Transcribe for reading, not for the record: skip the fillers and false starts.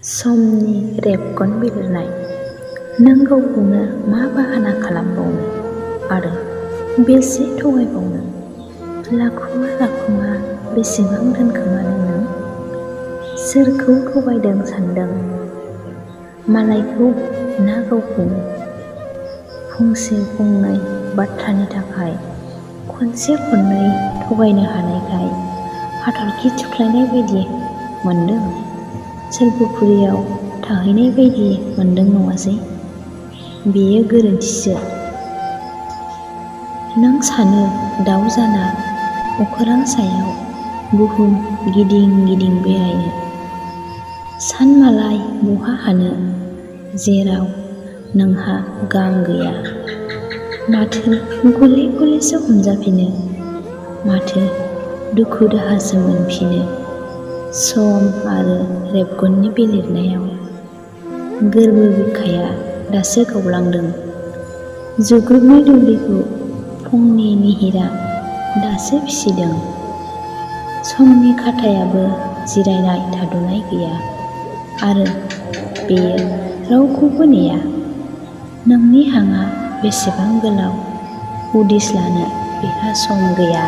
समनि रेबगन बिलिरनाय। नों गावखौनो मा बाहाना खालामबावनो आरो बेसे थगायबावनो? लाखुमा बेसेबां दोनखोमानो नों? सोरखौ थगायदों सानदों? मालायखौ ना गावखौनो? फंसे फंनै बाथ्रानि थाखाय खनसे खननै थगायनो हानायखाय हाथरखि थुख्लायनाय बायदि मोनदों? सोरगोफुरियाव थाहैनाय बायदि मोनदों नङासै? बेयो गोरोन्थिसो। नों सानो दाउ जाना अखोरां सायाव बुहुम गिदिं गिदिं बेरायनो। सान मालाय बहा हानो जेराव नोंहा गां गैया। माथो गले गलेसो हमजाफिनो, माथो दुखु दाहासो मोनफिनो। सम आरो रेबगननि बिलिरनायाव गोरबो बिखाया दासो गावलांदों। जुग्रुबनाय दुब्लिखौ फुंनि निहिरा दासो फिसिदों। समनि खाथायाबो जिरायनाय थाद'नाय गैया आरो बेयो रावखौबो नेया। नोंनि हांआ बेसेबां गोलाव उदिस लानो बेहा सम गैया।